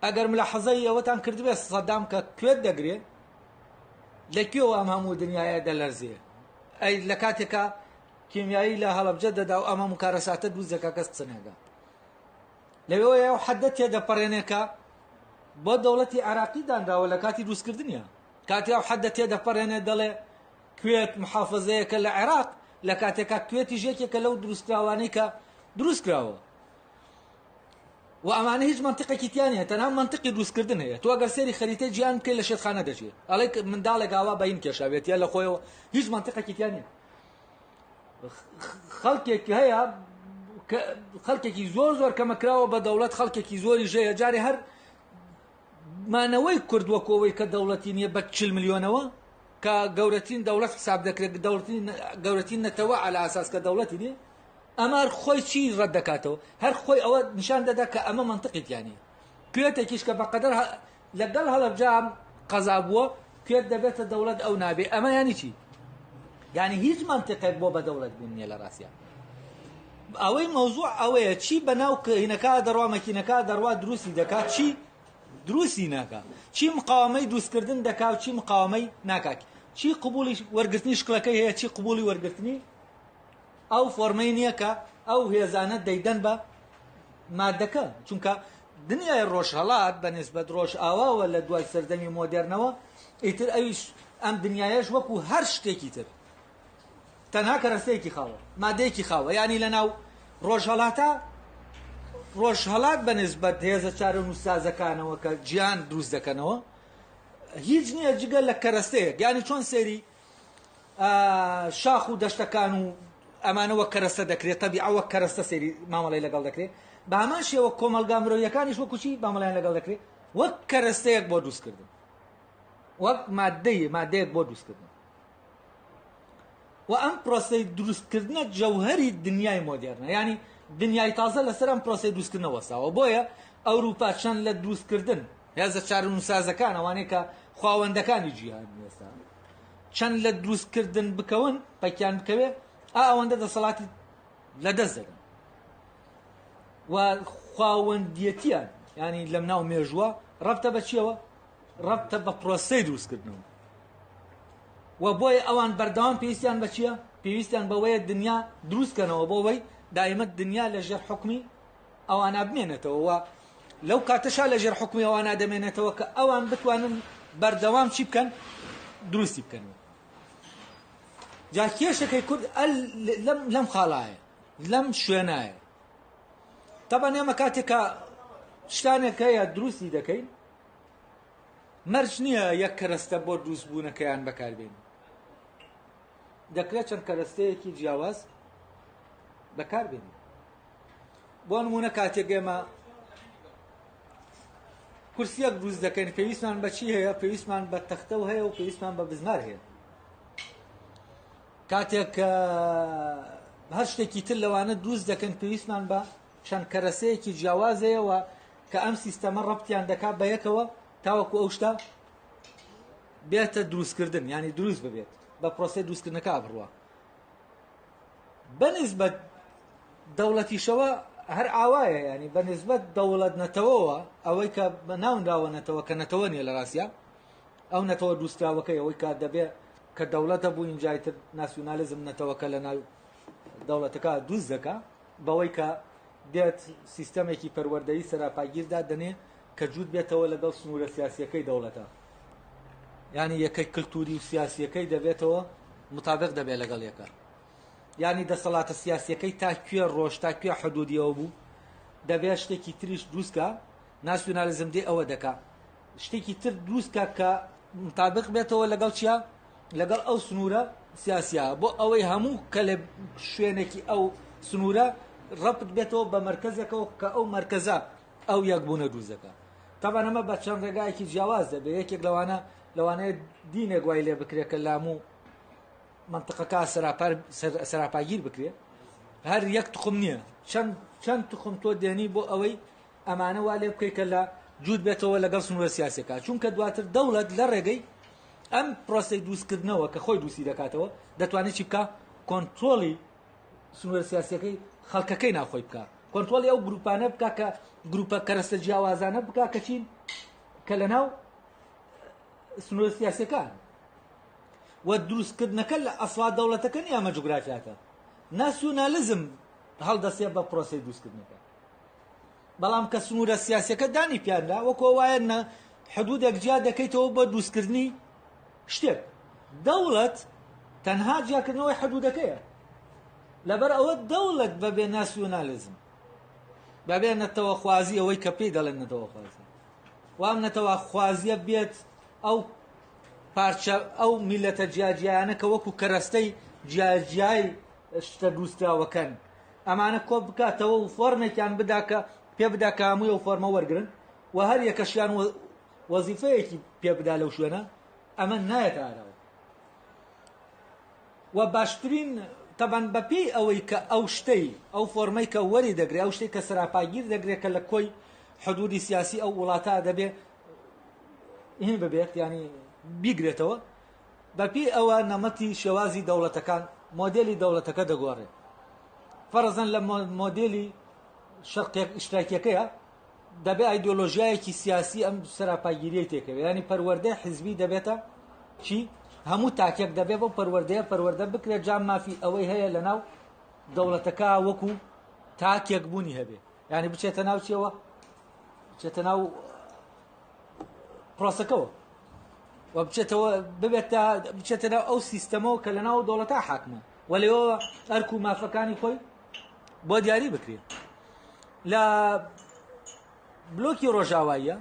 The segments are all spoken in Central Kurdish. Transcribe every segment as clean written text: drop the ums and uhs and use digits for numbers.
ئەگەر ملاحەزەی ئەوەتان کردبێت سەدام کە کوێت دەگرێ لە کوێوە ئەم هەموو دنیاە دەلەرزێ؟ ئەی لە کاتێکا کیمیایی لە هەڵەبجە دەدا و ئەم هەموو کارەساتە دروست دەکا کەس قسە ناکا. لەوێوە ئەو حەدە تێدەپەڕێنێکە بۆ دەوڵەتی عێراقی دانراوە لە کاتی دروستکردنیە. کاتی ئەو حەدە تێدەپەڕێنێ دەڵێ کوێت محافزەیەکە لە عێراق، لە کاتێکا کوێتیش یەکێکە لەو دروستکراوانەی کە دروستکراوە. و ئەمانە هیچ مەنتقێکی تیا نییە، تەنها مەنتقی دروستکردن هەیە. تۆ ئەگەر سەیری خەریتەی جیهان بکەی لە شێتخانە دەچێ، ئەڵێ منداڵێک ئاوا بەین کێشاوێتیە لە خۆیەوە، هیچ مەنتقێکی تیا نییە. خەڵکێک هەیە خەڵکێکی زۆر زۆر کەمەکراوە بە دەوڵەت، خەڵکێکی زۆری ژەیە. جارێ هەر مانەوەی کورد وەکەوەی کە دەوڵەتی نییە بە 40 ملیۆنەوە کە گەورەترین دەوڵەت حساب دەکرێت، گەورەترین نەتەوە عەلا ئەساس کە دەوڵەتی نییە، ئەمە هەر خۆی چی ڕەت دەکاتەوە؟ هەر خۆی ئەوە نیشان دەدا کە ئەمە مەنتقی تیا نییە. کوێتێکیش کە بەقەدەر لەگەڵ هەڵەبجە قەزا بووە، کوێت دەبێتە دەوڵەت ئەو نابێ. ئەمە یانی چی؟ یانی هیچ مەنتقێک بۆ بە دەوڵەت بوون نییە لە ڕاستیا. ئەوەی مەوزوع ئەوەیە چی بەناو هینەکە دەڕوا، مەکینەکە دەڕوا، دروستی دەکات، چی دروستی ناکا، چی مقاومەی دروستکردن دەکا و چی مقاومەی ناکات، چی قبولی وەرگرتنی شکڵەکەی هەیە، چی قبولی وەرگرتنی ئەو فۆرمەی نییە کە ئەو هێزانە دەیدەن بە مادەکە. چونکە دنیای ڕۆژهەڵات بە نسبەت ڕۆژئاواوە لە دوای سەردەمی مۆدێرنەوە ئیتر ئەویش ئەم دنیایەش وەکو هەر شتێکی تر تەنها کەرەستەیەکی خاوە، مادەیەکی خاوە. یعنی لە ناو ڕۆژهەڵاتە ڕۆژهەڵات بە نسبەت هێزە چارەنووسسازەکانەوە کە جیهان دروست دەکەنەوە هیچ نییە جگە لە کەرەستەیەک. یعنی چۆن سەیری شاخ و دەشتەکان و ئەمانە وەک کەرەستە دەکرێت، تەبیعە وەک کەرەستە سەیری مامەڵەی لەگەڵ دەکرێت، بە هەمان شێوە کۆمەڵگا مرۆیەکانیش وەکو چی مامەڵەیان لەگەڵ دەکرێت؟ وەک کەرەستەیەک بۆ دروستکردن، وەک مادەیەک بۆ دروستکردن. و ئەم پرۆسەی دروستکردنە جەوهەری دنیای مۆدێرنە، یعنی دنیای تازە لەسەر ئەم پرۆسەی دروستکردنە وەستاوە. بۆیە ئەوروپا چەند لە دروستکردن هێزە چارەنووسسازەکان، ئەوانەی کە خواوەندەکانی جیهان ئێستا چەند لە دروستکردن بکەون، پەکیان بکەوێ، ئا ئەوەندە دەسەڵاتی لەدەست دەدەن و خواوەندیەتیان، ینی لەم ناو مێژووە ڕەبتە بە چیەوە؟ ڕەبتە بە پرۆسەی دروستکردنەوە. و بۆیە ئەوان بەردەوام پێویستیان بە چییە؟ پێویستیان بەوەیە دنیا دروستکەنەوە، بۆ ئەوەی دائیمە دنیا لەژێر حکمی ئەوانە بمێنێتەوە و لەو کاتەشا لەژێر حکمی ئەوانە دەمێنێتەوە کە ئەوان بتوانن بەردەوام چی بکەن؟ دروستی بکەنەوە. جا کێشەکەی کورد لەم خاڵایە، لەم شوێنایە. تەبەن ئێمە کاتێک کە شتانێک هەیە دروستی دەکەین، مەرج نییە یەک کەرەستە بۆ دروستبوونەکەیان بەکاربێنین. دەکرێت چەند کەرەستەیەکی جیاواز بەکاربێنین. بۆ نمونە کاتێک ئێمە کورسیەک دروست دەکەین پێویستمان بە چی هەیە؟ پێویستمان بە تەختە و هەیە و پێویستمان بە بزمار هەیە. کاتێک هەر شتێکی تر لەوانە دروست دەکەن پێویستمان بە چەند کەرەسەیەکی جیاوازەیەوە کە ئەم سیستەمە ڕەبتیان دەکات بە یەکەوە تاوەکو ئەو شتە بێتە دروستکردن، ینی دروست ببێت بە پرۆسەی دروستکردنەکە بڕوە. بەنسبەت دەوڵەتیشەوە هەر ئاوایە، ینی بەنسبەت دەوڵەت نەتەوەوە ئەوەی کە ناونراوە نەتەوە کە نەتەوە نییە لە ڕاستیا، ئەو نەتەوە دروستکراوەکەی ئەوەی کە دەبێ کە دەوڵەتە بوو ئینجایتر ناسیونالیزم نەتەوەکە لە ناو دەوڵەتەکە دروست دەکا بەوەی کە دێت سیستەمێکی پەروەردەیی سەراپاگیردا دەنێ کە جووت بێتەوە لەگەڵ سنوورە سیاسیەکەی دەوڵەتە، یعنی یەکەی کللتوری و سیاسیەکەی دەبێتەوە مطابق دەبێت لەگەڵ یەکە، یعنی دەسەڵاتە سیاسیەکەی تا کوێ ڕۆژ تا کوێ حدودیەوە بوو دەبێت شتێکی تریش دروستکە. ناسیونالیزم دێ ئەوە دەکا شتێکی تر دروستکە کە مطابق بێتەوە لەگەڵ چیا؟ لەگەڵ ئەو سنوورە سیاسیە، بۆ ئەوەی هەموو کە لە شوێنێکی ئەو سنوورە ڕەبت بێتەوە بە مەرکەزێکەوە کە ئەو مەرکەزە ئەو یەکبوونە دروست دەکات. تەبعەن ئەمە بە چەند ڕێگایەکی جیاواز دەبێت، یەکێک لەوانە لەوانەیە دینێک وای لێ بکرێت کە لاموو منطقەکە سەراپاگیر بکرێت. هەر یەک تخم نییە، چەند تخم تۆ دێنی بۆ ئەوەی ئەمانە وا لێ بکەیت کە لە جووت بێتەوە لەگەڵ سنوورە سیاسەکە، چونکە دواتر دەوڵەت لە ڕێگەی ئەم پرۆسەی دروستکردنەوە کە خۆی دروستی دەکاتەوە دەتوانێت چی بکە؟ کۆنترۆڵی سنوورە سیاسیەکەی خەڵکەکەی ناخۆی بکە. کۆنترۆڵی ئەو گروپانە بکا کە گروپە کەرەستە جیاوازانە بکا کە چین کە لەناو سنوورە سیاسەکان و دروستکردنەکە لە ئەسڵا دەوڵەتەکە نیە ئەمە جوگرافیاکە ناسیۆنالیزم هەڵدەسێ بە پرۆسەی دروستکردنەکە بەڵام کە سنوورە سیاسەکە دانی پیاندا وەکۆ وایە نە حدودێک جیا دەکەیتەوە بە دروستکردنی شتێک دەوڵەت تەنها جیاکردنەوەی حدودەکەیە لەبەر ئەوە دەوڵەت بەبێ ناسیۆنالیزم بەبێ نەتەوەخوازی ئەوەی کە پێی دەڵێن نەتەوەخوازی وام نەتەوەخوازیە بێت ئەو پارچە ئەو میلەتە جیاجیانە کە وەکو کەرەستەی جیاجیای شتە دروستکراوەکەن ئەمانە کۆ بکاتەوە و فۆرمێکیان بدا کە پێ بدا کە هەمووی ئەو فۆرمە وەرگن و هەر یەکەشیان وەزیفەیەکی پێ بدا لەو شوێنە ئەمە نایەتە ئاراوە و باشترین تەبەن بەپێی ئەوەی کە ئەو شتەی ئەو فۆرمەی کە وەری دەگرێ ئەو شتێک کە سەراپاگیر دەگرێت کە لە کۆی حدودی سیاسی ئەو وڵاتە دەبێ هین ببێت ینی بیگرێتەوە بەپێی ئەوە نەمەتی شێوازی دەوڵەتەکان مۆدێلی دەوڵەتەکە دەگۆڕێ فەرزەن لە مۆدێلی شەرقێک ئیشتراکیەکەیە دەبێ ئایدۆلۆژیایەکی سیاسی ئەم سەراپاگیریەی تێکەوێ ینی پەروەردەی حزبی دەبێتە چی هەموو تاکێک دەبێ بۆ پەروەردەیە پەروەردە بکرێت جام مافی ئەوەی هەیە لەناو دەوڵەتەکە وەکو تاکێک بوونی هەبێ ینی بچێتە ناو چیەوە بچێتە ناو پرۆسەکەوە و بچێتەوە ببێتە بچێتە ناو ئەو سیستەمەوە کە لە ناو دەوڵەتە حاکمە و لێەوە ئەرک و مافەکانی خۆی بۆ دیاری بکرێت لە بلۆکی ڕۆژاواییە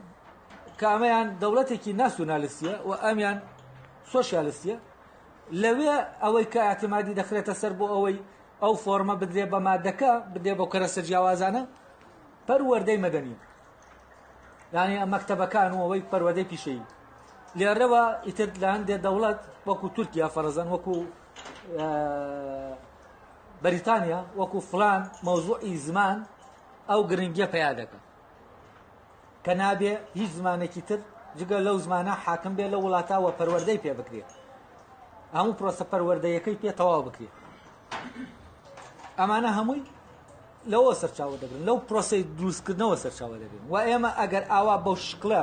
کە ئەمەیان دەوڵەتێکی ناسیۆنالیستیە و ئەمیان سۆسیالیستیە لەوێ ئەوەی کە ئاعتمادی دەخرێتە سەر بۆ ئەوەی ئەو فۆرمە بدرێ بە مادەکە بدرێ بۆ کەرەسە جیاوازانە پەروەردەی مەدەنی یعنی مەکتەبەکان و ئەوەی پەروەردەی پیشەیی لێرەوە ئیتر لە هەندێک دەوڵەت وەکو تورکیا فەرزەن وەکو بەریتانیا وەکو فلان مەوزوعی زمان ئەو گرنگیە پیا دەکە کە نابێ هیچ زمانێکی تر جگە لەو زمانە حاکم بێ لە وڵاتە وە پەروەردەی پێ بکرێت هەموو پرۆسە پەروەردەیەکەی پێ تەواو بکرێت ئەمانە هەمووی لەوە سەرچاوە دەگرن لەو پرۆسی دروستکردنەوە سەرچاوە دەگرن و ئێمە ئەگەر ئاوا بەو شکلە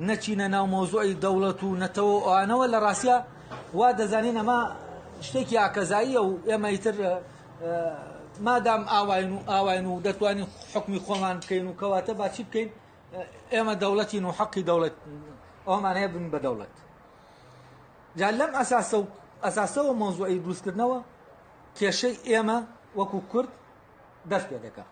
نەچینە ناو مەوزوعی دەوڵەت و نەتەوە و ئەوانەوە لە ڕاستیا وا دەزانین ئەمە شتێکی ئاکەزاییە و ئێمە ئیتر مادام ئاواین و ئاواین و دەتوانین حکمی خۆمان بکەین و کەواتە با چی بکەین ئێمە دەوڵەتین و حەقی دەوڵەت ئەومان هەیە بن بە دەوڵەت جا لەم ئەساسە و ئەساسەوە مەوزوعی دروستکردنەوە کێشەی ئێمە وەکو کورد دەست پێ دەکات.